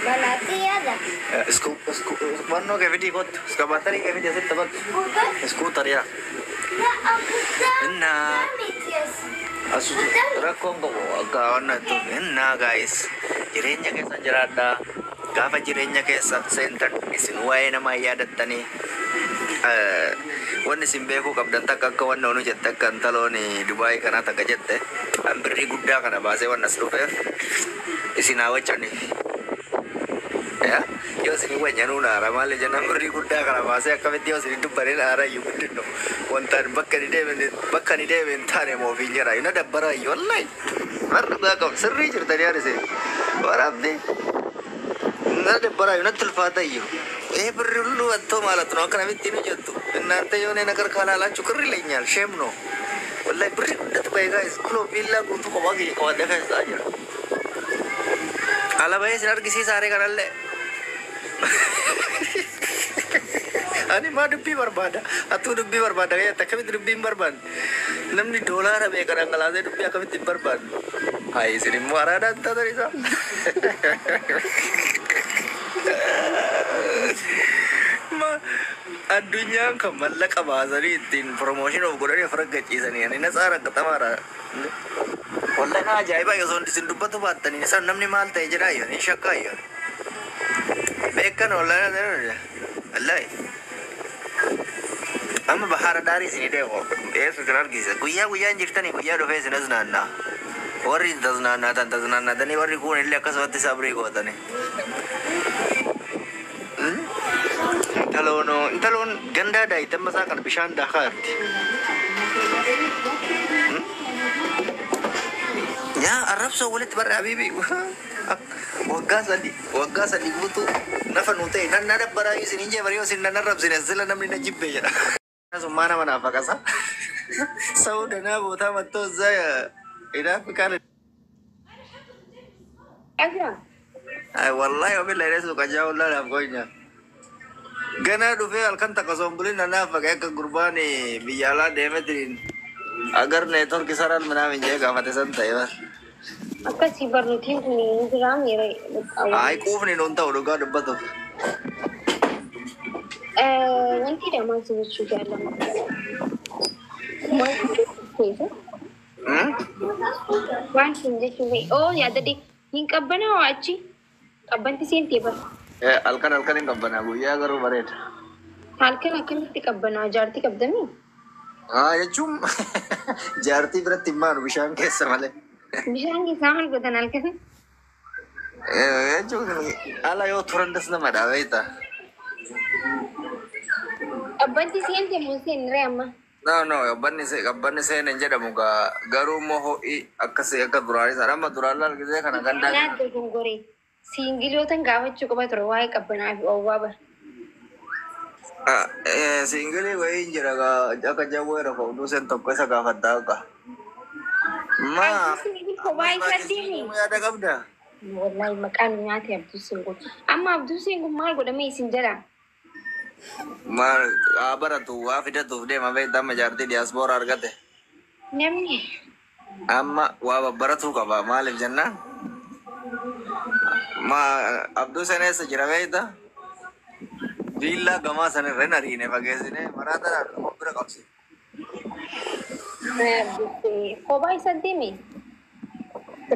بناتي هذا. Wannoo kee fidii kottu. Iskabaatarii kee fidii asitti taphadhu. Scooter yaa. لا قدام. Innaa قدامي. Asu rakkoon qabu akka wanna jettu. Innaa guys, jireenya keessa jiraadhaa. Gaafa jireenya keessa seentan isin waa'ee namaa hin yaadattanii, wanni isin beekuu qabdan takka akka wanna onu jette, akka intaloon Dubaayii kanaa takka jette, an birrii guddaa kana baasee wanna as dhufeef isin haa wacaniif. Yaa, yoo isin waccanuu naara maali jennaan, birrii guddaa kana baasee akkamitti yoo isin dubbanee naara iyyuu guddinno wantaan bakka ni deemen bakka ni deemen hin taane moo ofiin jedha na dabbara iyyuu. Wallahi warri dhugaa qabu sirrii jirtanii yaadise waraabni na dabbara iyyuu natti ulfaata iyyuu. ይሄ ብር ሁሉ ወጥቶ ማለት ነው። akkamitti nu jettu እናንተ የሆነ ነገር ካላላችሁ ቅር ይለኛል። Shame ነው wallahi. Birri guddatu bahe guys. Kunoo viillaa guutuu kophaa kiyya qabadhee keessaa jira. Ala bahee isin argisiisa haree kanallee. Ani maa dubbii barbaada? Atuu dubbii barbaada jette, akkamitti dubbii hin barbaanne? Namni doolaara meeqa dhangalaasee dubbii akkamitti hin barbaanne? Hayi, isin immoo araadaan taatan isaa. Ma addunyaan kan mallaqa baasanii ittiin promotion of godhanii of raggachiisanii ani natsaa raggaxamaadha. Wallahi na ajaa'iba, osoo isin dubbatu baattanii isaan namni maal ta'e jedhaa iyyuu hin shakkaa iyyuu. Beekan wallahi wallahi. Amma bahara daarii isinii deemu eessu isin argisiisa. Guyyaa guyyaan jirtanii guyyaa dhufee isin aznaannaa. Warri taznaannaatan taznaannaatanii, warri kuun illee akkasumatti sabrii gootanii. Intaloon intaloon gandaa daa'imman isaa kana bishaan daakaa jirti. Yaa, arrabsoo walitti barre habiibi. Waggaa 3, waggaa 3 guutuu nafa nuu ta'e nan na dabbaraa isin hin jee, yoo isin nan arrabsine sila namni na jibbe jedha. Summaa nama naaf baqasa. ሰው ደህና ቦታ መጥቶ እዛ ይናፍቃል። Ay wallahi wabillahi reessu qajaa wallah naaf gonya. Ganaa dhufee halkan takka osoo hin bulin na naafaqe, akka gurbaan biyya alaa deemetiin agar network ይሰራል ምናምን jee gaafate san ta'e bar. Akkasii barnootiin kun hin jiraam yeroo. Ay, quufni nuun ta'u dhugaa dubbatuuf. Wanti dhamaan si jechuu jaalladhu. Maal jechuudha? Waan sin jechuu oo yaadadhe, hin qabbanaa'u achi, qabbanti seentee bara. Halkan halkan hin qabbanaa, guyyaa garuu bareeda. Halkan akkamitti qabbanaa, jaartii qabdamii? Haa, jechuun jaartii biratti hin baanu bishaan keessa malee. Bishaan keessaa maal godhan halkan? Jechuun ala yoo turan das nama dha beektaa. Qabbanti seentee moo seenniree amma? No, qabbanni seenen jedhamu gaa, garuu immoo ho'i akkasii akka duraanii sana amma duraan laal gisee kana gandaa. Naa dogongoree siingilootan gaafachuu qaba ture waa'ee qabbanaa fi oowwaa bara. Single wayii hin jira gaa, akka jawwee rafa oduu seen tokko isa gaafadhaa akka. Ma Single kophaa isaa deeme. yaada qabdaa? Wallahi maqaan nyaate Abduu Singun. Amma Abduu Singun maal godhamee isin jedha? Maal haa baratu, waa fidatuuf deema beektaa, amma jaartii diyaaspooraa argate. Namni Amma waa babbaratuu qaba, maaliif jennaan? Ma Abduu sen eessa jira beektaa? Viillaa gamaa sanirra hin ariine, fageessine maraataadhaan bira qabsi. Kophaa isa deeme.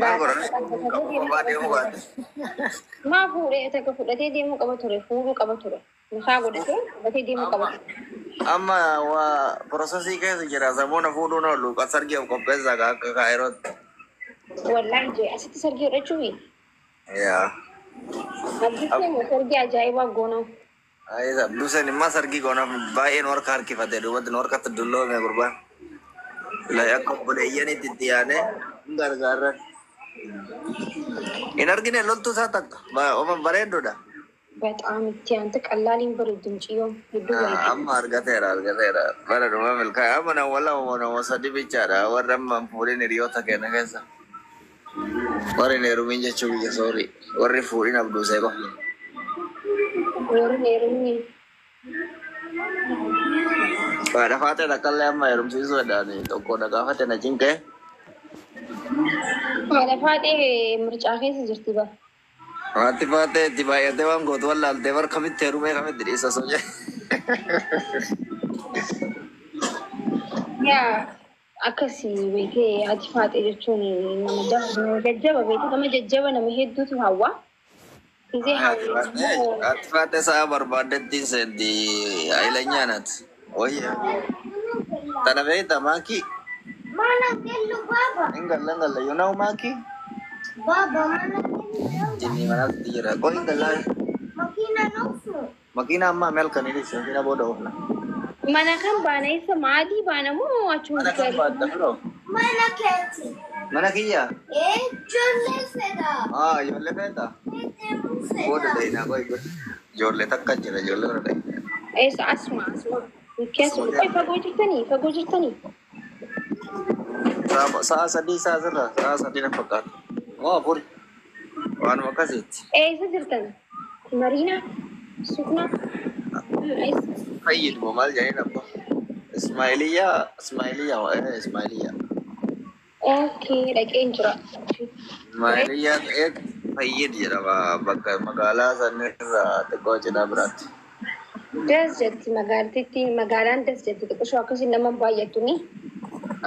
Maal godhan? Kophaa deemuu baate. Maa fuudhee takka fudhatee deemuu qaba ture, fuudhuu qaba ture. Mukaa godhatee fudhatee deemuu qaba ture. Amma waa process keessa jira, samuuna fuudhuun oolu sargii of qopheessaa akka kaayirootti. Wallaahi jee, asitti sargii godhachuufi. Yaa. Abduu Sen sargii ajaa'ibaa goonaa. Abduu Sen immoo sargii goonaaf baay'ee nu harka harkifate, duubatti nu harkatti dulloome gurbaan. Akka obboleeyyanitti itti yaane hin gargaarran. Hin argine loltuu isaa takka bareedduudha. በጣም itti aante qallaaliin bareeddu mucayyoon hedduu bareeddu. Amma argateera, argateera. Bara dhuma milkaa'e amma nama lama, nama sadi bichaadha warra amma hin fuudhin hiriyoota keenya keessa. Warri hin heerumin jechuu biyya, sorry. Warri fuudhin Abduusee qofa. Warri heerumni. Haadha faatee takkallee amma heerumsiisuudhaan tokko na gaafate na cinqee. Haadha faatee mircaa keessa jirti bara. Haati faatee itti baay'atee waan gootu wallaaltee bar kamitti heerumee kamitti dhiisa osoo jee. Yaa akkasii beekee haati faatee jechuun nama jaba jajjaba beekee nama jajjaba nama hedduutu hawwa. Gisee hawwa immoo Haati faatee sa'a barbaaddetti seenti hayilanyaa naati. Wayya. Tana beektaa maakii? Mana gellu baba. Hin galle hin galle. You know maakii? Baba mana gellu. Jinni manatti jira. Qoy hin gallaa. Makina noksu. Makiina ammaa meel kan inni makiina booda oofna. Mana kan baana isa maadii baana moo achuma Mana kan baadda biroo? Mana keeti. Mana kiyya? Ijoollee fedha. Ah, ijoollee feeta? Ijoollee Booda fedha. dheeyinaa qoy godhi. Ijoollee takka jira ijoollee bira dheeyinaa. Eessa asuma asuma. Keessa qoy fagoo jirtanii fagoo jirtanii. Sa'a sadii sa'a sirra sa'a sadii na fakkaata. Moo afuri. Waanuma akkasiiti. Eessa jirtan? Mariina? Sukna? Eessa? Fayyiduma maal jedhanii abba. Ismailiyyaa Ismailiyyaa Ismailiyyaa. Okay, dhaqeen jira. Ismailiyyaa ta'ee Fayyid jedhama bakka magaalaa sanirraa xiqqoo cinaa biraatti. Das jetti magaaltitti magaalaan das jetti xiqqishoo akkasii nama hin baay'attu ni.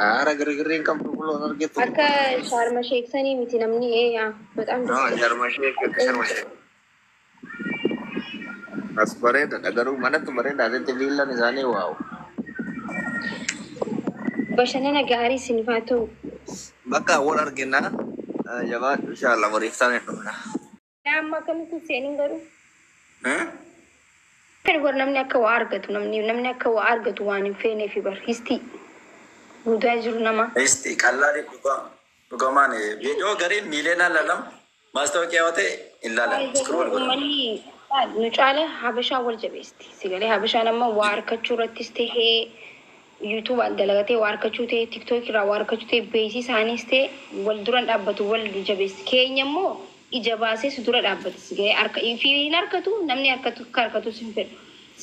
Haara girgirriin qabdu kuloon argitu. Akka shaarma sheeksanii miti namni ee yaa በጣም No, ደስ ይላል። sharma sheek sharma sheek. As bareedaadha garuu manatti bareedaa asitti viillaan isaanii waaw. Bashannana gaarii isiniif haa ta'u. Bakka wal argina jabaadhu inshallah boriif taane dhufna. Amma akkamitti seenin garuu? Kan bar namni akka waa argatu namni namni akka waa argatu waan hin feeneef bar histii guutaa jiru nama. Isti ቀላል dhugaa dhugamaan viidiyoo gariin miiliyoonaan laalama ማስታወቂያ yoo ta'e hin laalan scroll godhan. Uummanni nu caala Habashaa wal jabeesti. Sigalee Habashaan amma waa harkachuu irrattis tahee yuutuubaan dalagatee waa harkachuu ta'e tiktook irraa waa harkachuu ta'e beeksisa isaaniis ta'e wal duran dhaabbatu wal jabeesti. Keenya immoo ija baasee si dura dhaabbata. Sigalee harka fi hin harkatu namni harkatu akka harkatus hin fedhu.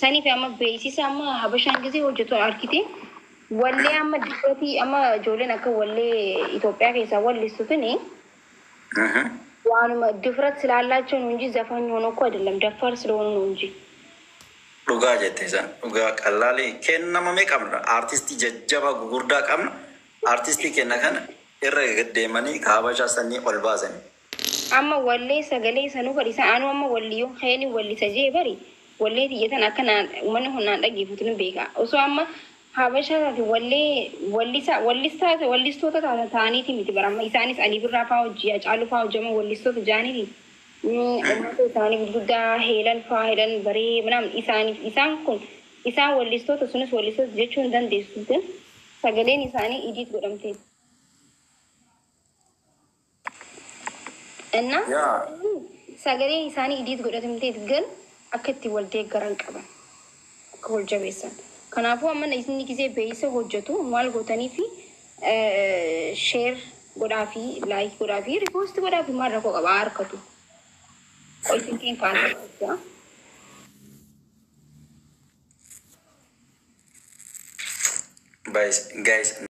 Saniif amma beeksisa amma Habashaan gisee hojjetu harkite wallee amma dibbatii amma ijoolleen akka wallee Itoophiyaa keessaa wallistu tuni ዋኑማ ድፍረት ስላላቸው ነው እንጂ ዘፋኝ ሆኖ እኮ አይደለም። ደፋር ስለሆኑ ነው እንጂ። Dhugaa jette isaan dhugaa qalaalii kennamame qabna artistii jajjaba gugurdaa qabna artistii kenna kana irra deemanii kaabashaa sanii ol baasanii. Amma wallee sagalee sanuu bari isaan anu amma walliyyoo heeni wallisa jee bari wallee tiyyatan akka naan uummanni kun naan dhaggeeffatu ni beeka. Osoo amma Habashaa taate wallee wallisa wallistaa wallistoota taatan ta'aniiti miti bara amma isaanis Alii Birraa fa'aa hojii Hacaaluu fa'aa hojii amma wallistoota jaaniiti. Uummata isaanii gurguddaa Heelan fa'aa Heelan baree ምናምን isaaniif isaan kun isaan wallistoota sunis wallistoota jechuu hin dandeessu ግን sagaleen isaanii edit godhamte. እና Yaa sagaleen isaanii edit godhatamteet ግን akka itti wal deeggaran qaban akka wal jabeessan. Kanaafuu amma inni gisee beeksisa hojjetu maal gootanii fi share godhaa fi like godhaa fi repost godhaa fi maal rakkoo qaba harkatu. Qoyisiin kaasa. Guys, guys.